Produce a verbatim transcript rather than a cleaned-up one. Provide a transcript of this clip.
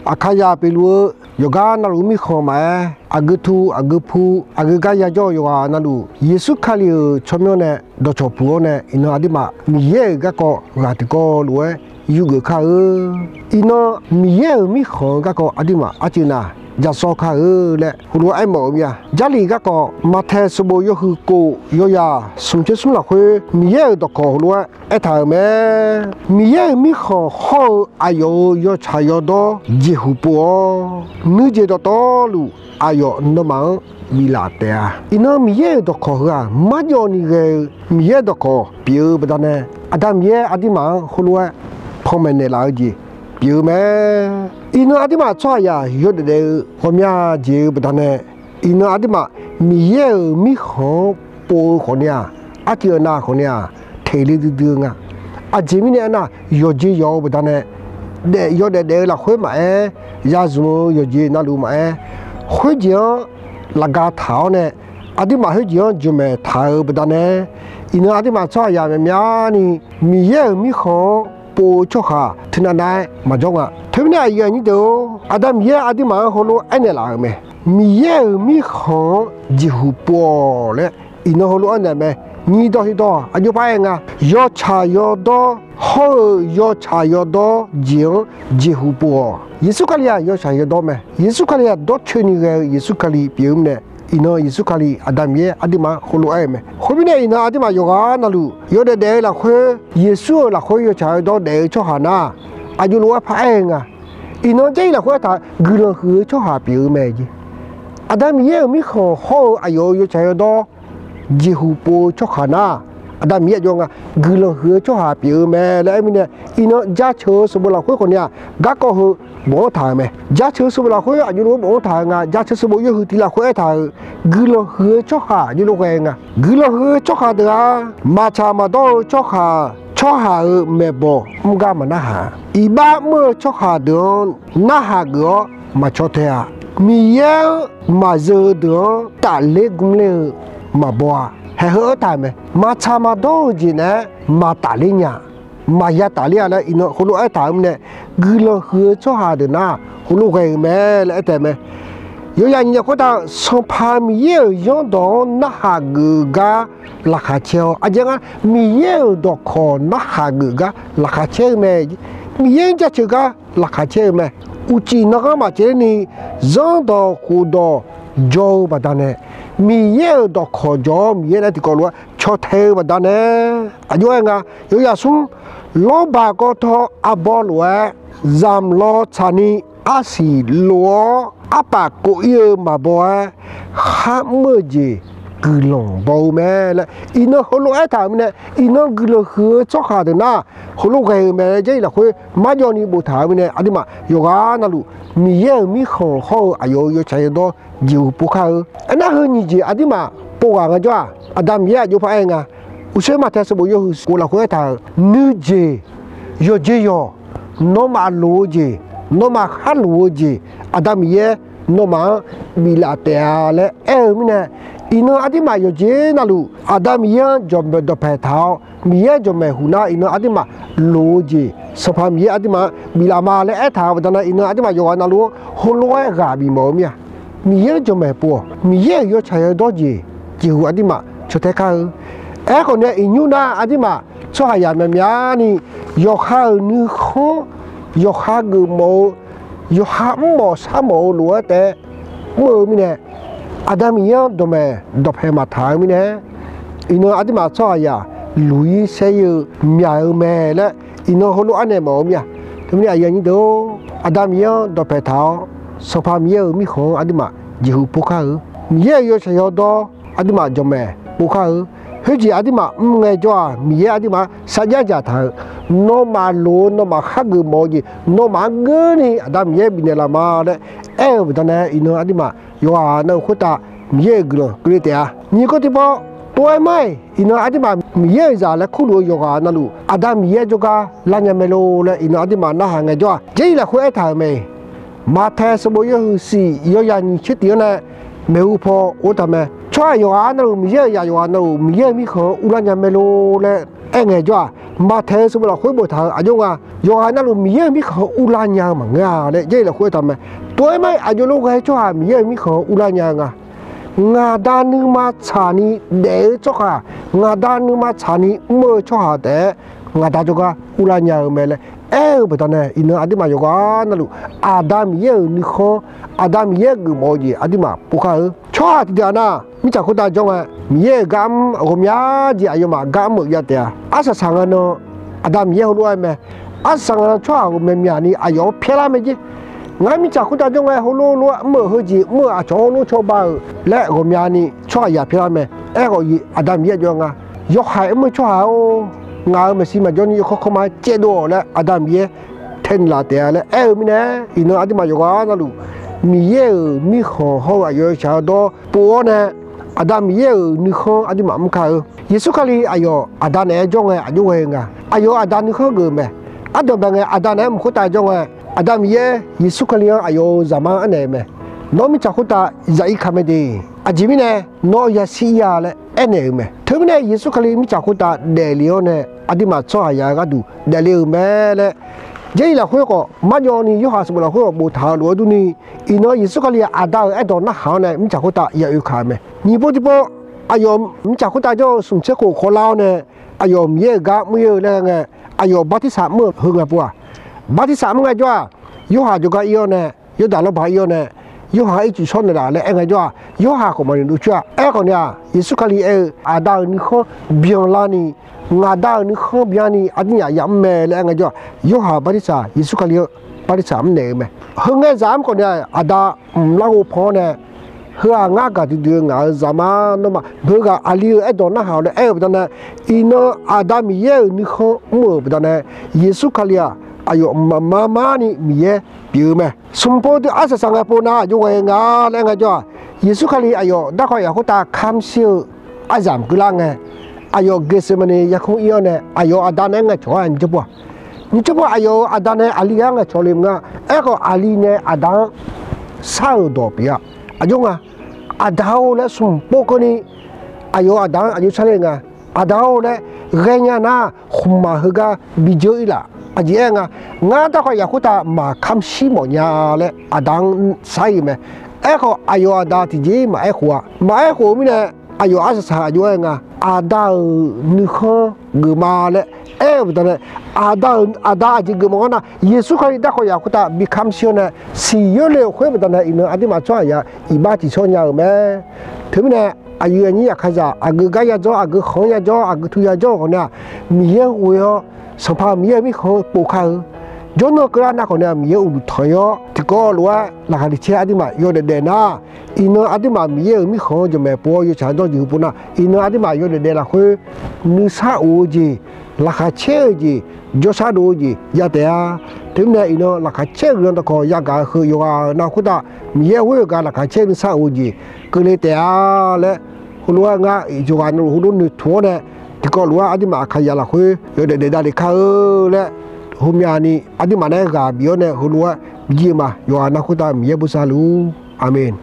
Aqkaqzaq pyeufluf-eu yawqgar navluf mirkhanq maqaer, aqgeu tu aqgeu pu, aqgeu gar yajawr-eu yawqghaq navluf, Yeqsur Kali-euq tsawrmyanr nae dawqcawq puq-awr nae, iqnan aqduimaf Miqyaer-euq garkawv ghaq tiqkawv lof-aer yurgeuf kar-eu. Iqnan Miqyaer-euq mirkhanq-eu garkawv aqduimaf arcuiv nav jaqsawr kar-eu laer heulof-aer aermawf-eu mir-a. Jarlif garkawv Maqtaeq sanqbof yawhuiq kof, yawyaq smq tser smr lafkhoer Miqyaer-euq dawqkawq heulof-aer aertaq-euq mae. Miqyaer-euq mirkhanq hawr-eu aqyawf-euq yawtsaq yawdawr jeqhuq pov-awr, nuijeq dawqtawvluf aqyawf nawmaf-anr biflaf taef-a. Iqnan Miqyaer-euq dawqkawq heu-aq, marjawv ni ghae-eu Miqyaer dawqkawq pyeuf-eu baqdanae, Aqda Miqyaer aqduimaf-anr heulof-aer panmaeq naeqlaf-eu jeq pyeuf-eu mae. Iqnan aqduimaf tsawrhaqzaq yawdaef daef-eu ghawqmya jeq-eu baqdanae, iqnan aqduimaf Miqyaer-euq mirkhanq-anr pov-eu khawfni-aq, arcuiv aqnav khawfni-aq, teq le duidui-eu nga. Aqjeq mirnae aernar, yawqjeq yawq-eu baqdanae, daef yawdaef daef-eu lafkhoer maqaer, yazmq-eu yawqjeq navluf maqaer, khoerjeq-anr lafga taq-awr nae, aqduimaf khoerjeq-anr jmqmaeq taq-eu baqdanae, iqnan aqduimaf tsawrhaqzaq myaqmyani Miqyaer-euq mirkhanq-anr pov-eu tsawrhaq teunav nav-aer maqjawr nga. Teumirnae aqyuif aqnyir deuq-or, Aqda Miqyaer aqduimaf-anr heulof-aer aernaeq laf-euq mae. Miqyaer-euq mirkhanq-anr jeqhuq pov-awq laer iqnan heulof-aer aernaeq mae. Nyiq dawq hiq dawq aqjox par-aer nga. Yawtsaq yawdawr hawr-eu yawtsaq yawdawr jeq-anr jeqhuq pov-awq. Yeqsur Kali-aq yawtsaq yawdawr mae. Yeqsur Kali-aq dawrcoeni ghae-eu Yeqsur Kali pyeuf-eu mirnae, iqnan Yeqsur Kali Aqda Miqyaer aqduimaf-anr heulof-aer-eu mae. Khoermirnae iqnan aqduimaf yawqghaq navluf yawdaef daef-eu lafkhoer, Yeqsur-euq lafkhoer yawtsaq yawdawr daef-eu tsawrhaq nar, aqjox lof-aer par-aer-eu nga. Iqnan Jarlif lafkhoer aertaq-eu guiqlanq huiq-eu tsawrhaq pyeuf-eu mae jeq. Aqda Miqyaer-euq mirkhanq hawr-eu aqyawf-euq yawtsaq yawdawr jeqhuq pov-eu tsawrhaq nar, Aqda Miqyaer aqjox nga guiqlanq huiq-eu tsawrhaq pyeuf-eu mae laer aer mirnae, iqnan jaceuq-eu sanqbof lafkhoer khawfni-aq, garkawv heu bofanr taq-euq mae. Jaceuq-eu sanqbof lafkhoer aqjox lof-aer bofanr taq-eu nga. Jaceuq sanqbof yawhuiq tiq lafkhoer aertaq-euq guiqlanq huiq-eu tsawrhaq aqjox lof ghae-eu nga. Guiqlanq huiq-eu tsawrhaq deuq-aq, maqtsaq maqdawr-eu tsawrhaq, tsawrhaq-euq maeqbawq mr gar maqnarhaq, iqbax mr-eu tsawrhaq deuq-anr narhaq geuf-awr maqcaw tae-a. Miqyaer-anr maqzeu-eu deuq-anr tafler gmr ler-eu maqbaw-a. Haeq heu aertaq-euq mae. Maqtsaq maqdawr-eu jeq naeq-aer maqtafler nya, maqya tafler-a laer iqnan heulof aertaq-euq mirnae, guiqlanq huiq-eu tsawrhaq deuq nar heulof ghae-euq mae laer aertaq-euq mae. Yawyaq nyiq yaf khoertav-eu Sanqpaq Miqyaer-euq zanrdawq-anr narhaq geuf-eu gar laqkhaq caer-awr, aqjeq nga Miqyaer-euq dawqkawq narhaq geuf gar laqkhaq caer-eu mae. Miqyaer-anr jaceuq gar laqkhaq caer-eu mae. Uqcif nanganr maqcaev ni zanrdawq khofdawq jawr-eu baqdanae, Miqyaer-euq dawqkawq jawr-awr Miqyaer nae tiqkawv lof-aer caw tae-eu baqdanae, aqjox-aer nga. Yawyaq smr, lawrbaq kawv taw arbawr lof-aer zamq law tsaqni arsiq lof-awr arpaf kov-ir-eu maqbaw-aer kharmr-eu jeq guiqlanq baw-eu mae laer iqnan heulof aertaq-euq mirnae, iqnan guiqlanq huiq-eu tsawrhaq deuq nar heulof ghae-eu mae laer Jarlif lafkhoer marjawv ni boftaq-euq mirnae, aqduimaf yawqghaq navluf Miqyaer-euq mirkhanq hawr-eu aqyawf-euq yawtsaq yawdawr jeqhuq pov kar-eu. Aernar heu nyiq jeq aqduimaf pov ghaq ngaejawr-aq, Aqda Miqyaer aqjox par-aer nga. Uqtser Maqtaeq sanqbof yawhuiq khof lafkhoer aertaq-euq nuijeq, yawqjeq yawq, nawmaf loq-eu jeq, nawmaf khar loq-eu jeq, Aqda Miqyaer nawmaf-anr biflaf taef-a laer aer-eu mirnae, iqnan aqduimaf yawqjeq navluf Aqda Miqyaer-anr jawqmaeq dawqpaeq taq-awr, Miqyaer jawqmaeq huq nar iqnan aqduimaf loq-eu jeq Sanqpaq Miqyaer aqduimaf-anr biflaf ma laer aertaq-euq baqdanae, iqnan aqduimaf yawqghaq navluf-anr heulof-aer ghaq bifmawf-eu mir-a. Miqyaer-anr jawqmaeq pov-awq. Miqyaer-euq yawtsaq yawdawr jeq jeqhuq aqduimaf caw tae kar-eu. Aerkhawf nae iqnymr nar aqduimaf tsawrhaq yaq myaqmyani yawqha-euq nuikhanr, yawqha geufmawf-eu, yawqha mrmawf sharmawf-eu lof-aer taef-aer mr-eu mirnae, Aqda Miqyaer-anr dawqmaeq dawqpaeq maqtaq-eu mirnae, iqnan aqduimaf tsawrhaq yaq luq-ir saer-ir-eu myaq-eu mae laer iqnan heulof-aer naeq mawf-eu mir-a. Teumirnae aqyuif aqnyir deuq-or, Aqda Miqyaer-anr dawqpaeq taq-awr, Sanqpaq Miqyaer-euq mirkhanq-anr aqduimaf jeqhuq pov kar-eu. Miqyaer-euq yawtsaq yawdawr aqduimaf jawqmaeq pov kar-eu. Khoerjeq aqduimaf mr ngaejawr-aq, Miqyaer aqduimaf-anr sarjax dzaqtaq-eu. Nawmaf loq-eu, nawmaf khar geufmawf-eu jeq nawmaf-anr geurni Aqda Miqyaer bifnaeq laf ma laer aer-eu baqdanae, iqnan aqduimaf yawqghaq navluf khoertav Miqyaer-euq guiqlanq keuvle taef-a. Nyiq kawr tiqpawf tov-aer mar-iq, iqnan aqduimaf Miqyaer-euq zaq laer kurluf-eu yawqghaq navluf Aqda Miqyaer jawrgar lar nya mae lor laer iqnan aqduimaf narhaq ngaejawr-aq, Jarlif lafkhoer aertaq-euq mae. Maqtaeq sanqbof yawhuiq shif, yawyaq nyiq tser tiq-anr nae maeqhu paw or taq mae. Tsawrhaq yawqghaq navluf, Miqyaer-euq zaq yawqghaq navluf Miqyaer-euq mirkhanq-anr uvlanr nya mae lor laer aer ngae jawr-aq, Maqtaeq-eu sanqbof lafkhoer boftaq-euq aqjox nga, yawqghaq navluf Miqyaer-euq mirkhanq-anr urlar nya-eu maqngeur-a laer Jarlif lafkhoer taq mae. Tov-aer mar-aer aqjox lof ghae-eu tsawrhaq Miqyaer-euq mirkhanq-anr urlar nya-eu nga. Ngaqda nuima tsaqni daef-eu tsawrhaq, ngaqda nuima tsaqni mr-eu tsawrhaq taef-aer ngaqda jawrgar urlar nya-eu mae laer aer-eu baqdanae, iqnan aqduimaf yawqghaq navluf Aqda Miqyaer-euq nuikhanr, Aqda Miqyaer geufmawf-eu jeq aqduimaf povkar-eu. Tsawrhaq tiqdeuq-aq nar, mirtsaq khoertav jawr ngae, Miqyaer-euq gar mr ghawqmya jeq aqyawfmaf gar mr-euq ya taef-a. Arsaq saq nga nan Aqda Miqyaer heulof-aer mae. Arsaq saq nga nan tsawrhaq ghawqmya myaq ni aqyawf-anr pyaerlar mae jer. Ngar mirtsaq khoertav jawr ngae, heulof lof-aer mr-euq heujeq mr-euq aqcawq heulof cawba-euq laer ghawqmyani tsawrhaq yaq pyaerlar mae. Aerkhawf, Aqda Miqyaer aqjox nga, yawhaiq mr-eu tsawrhaq-or, ngaq-euq maeqshi maqjawr ni yawkawr kawrma caevdov-awq laer Aqda Miqyaer tae nuilaf taef-a laer aer-eu mirnae, iqnan aqduimaf yawqghaq navluf Miqyaer-euq mirkhanq hawr-eu aqyawf yawshaq-eu dawr pov-awr nae, Aqda Miqyaer-euq nuikhanr aqduimaf mr kar-eu. Yeqsur Kali aqyawf Aqda naeq-aer jawr ngae aqjox ghae-eu nga. Aqyawf Aqda nuikhanr geuf-eu mae. Ardanq bae ngae Aqda naeq-aer mq khoertav jawr ngae, Aqda Miqyaer Yeqsur Kali-anr aqyawf-euq zaqmar-anr aernaeq-eu mae. Nawr mirtsaq khoertav zaf-ir ka mae de. Aqjeq mirnae nawr yashir-ir-a laer aernaeq-euq mae. Teumirnae Yeqsur Kali mirtsaq khoertav daefle-awr nae aqduimaf tsawrhaq yaq-eu gharduq daefle-euq mae laer Jarlif lafkhoer khawf marjawv ni Yorhaq sanqbof lafkhoer khawf boftaq-eu lof-aer durni, iqnan Yeqsur Kali-aq Aqda-euq aerdawq narhaq-awr nae mirtsaq khoertav ya oekaq-euq mae. Nyiq pov tiqpov, aqyawf mirtsaq khoertav jawr-eu smq tser khof khawvlar-awr nae, aqyawf Miqyaer-euq gar mr-ir-eu laer aer ngae, aqyawf bartirsaq mr-euq heu ngae pov-aq, bartirsaq mr ngae jawr-aq, Yorhaq jawrgar ir-awr nae, Yawrdaq lawrbaq ir-awr nae, Yorhaq ircuf shawr naeqlaf laer aer ngae jawr-aq, Yorhaq khawf maqnoeq dov coer-a. Aerkhawf ni-aq, Yeqsur Kali aer-eu Aqda-euq nuikhanr byanlar ni, ngaqda-euq nuikhanr byanni aqdirnyaf yamr mae laer aer ngae jawr-aq, Yorhaq bartirsaq Yeqsur Kali-anr bartirsaq mrnaeq-eu mae. Heu ngae zaq-anr khawf ni-aq, Aqda mqlar ghov pan-awr nae, heu-aq ngar gaqdui dui-eu ngaq-euq zaqmar nawmaf, heughaq aqli-euq aerdawq narhaq-awq laer aer-eu baqdanae, iqnan Aqda Miqyaer-euq nuikhanr mr-euq baqdanae, Yeqsur Kali-aq aqyawf mqmaq mar mar ni Miqyaer pyeuf-eu mae. Smq pov dui arsaq saq ngae pov nar aqjox ghae-eu nga laer aer ngae jawr-aq, Yeqsur Kali aqyawf darkawv yaf khoertav kamr shir-eu aryamq keuvlar ngae, aqyawf Geqseqmaqneq yarkmr ir-awr nae aqyawf Aqda naeq-aer ngaeqcawq-a nyiq jawr pov-aq, nyiq jawr pov aqyawf-euq Aqda nae aqli ghae-anr ngaeqcawq le maqnga. Aerkhawf aqli nae Aqda-anr shar-euq dawq pyeuf-a. Aqjox nga, Aqda-or laer smq pov keuvni aqyawf-euq Aqda-anr aqjox sharler nga. Aqda-or laer ghaenya nar, khmqmaq heugar bijeur-ir laf. Aqjeq aer nga, ngar darkawv yaf khoertav maqkamr shir mawf nya laer Aqda-anr shar-ir-eu mae. Aerkhawf aqyawf Aqda tiqjeq maqaer khof-a. Maqaer khof-eu mirnae, aqyawf arsaq saq aqjox aer nga, Aqda-euq nuikhanr geufma laer aer-eu baqdanae, Aqda-euq, Aqda aqjeq geufmawf-anr nar, Yeqsur Kali darkawv yaf khoertav bikamr shir-awr nae siqyor le-euq khoer baqdanae, iqnan aqduimaf tsawrhaq yaf iqbax tiqshawr nya-euq mae. Teumirnae, aqyuif aqnyir yaqkazaq, aqgeu gar yajawr, aqgeu khanq-anr yajawr, aqgeu tu yajawr-eu khawfni-aq, Miqyaer ghoe-awr, Sanqpaq Miqyaer-euq mirkhanq-anr povkar-eu. Jawrnan keuvlar nar khawfni-aq, Miqyaer uqduq tanq-ir-awr tiqkawv lof-aer laqkhaq tiqcaer aqduimaf yawdaef daef nar, iqnan aqduimaf Miqyaer-euq mirkhanq-anr jawqmaeq pov-awr yawtsaq-anr dawrjeq heupov nar, iqnan aqduimaf yawdaef daef lafkhoer nuisar of-eu jeq, laqkhaq caer-eu jeq, jawrshar dov-eu jeq ya taef-a. Teumirnae iqnan laqkhaq caer-eu guiqlanq dawqkawq yagaq-eu heu yawqghaq nav khoertav Miqyaer ghoer-eu gaq laqkhaq caer nuisar of-eu jeq keuvle taef-a laer, heulof-aer ngar yawqghaq navluf heulof noeqtmq-awr nae, tiqkawv lof-aer aqduimaf aqkaqyaq lafkhoer yawdaef daef davlef kar-eu laer, heumyani aqduimaf nae-aer ghaq bif-awr nae heulof-aer bijir-eu ma. Yawqghaq nav khoertav Miqyaer bosav luf-ur. Aqmeq.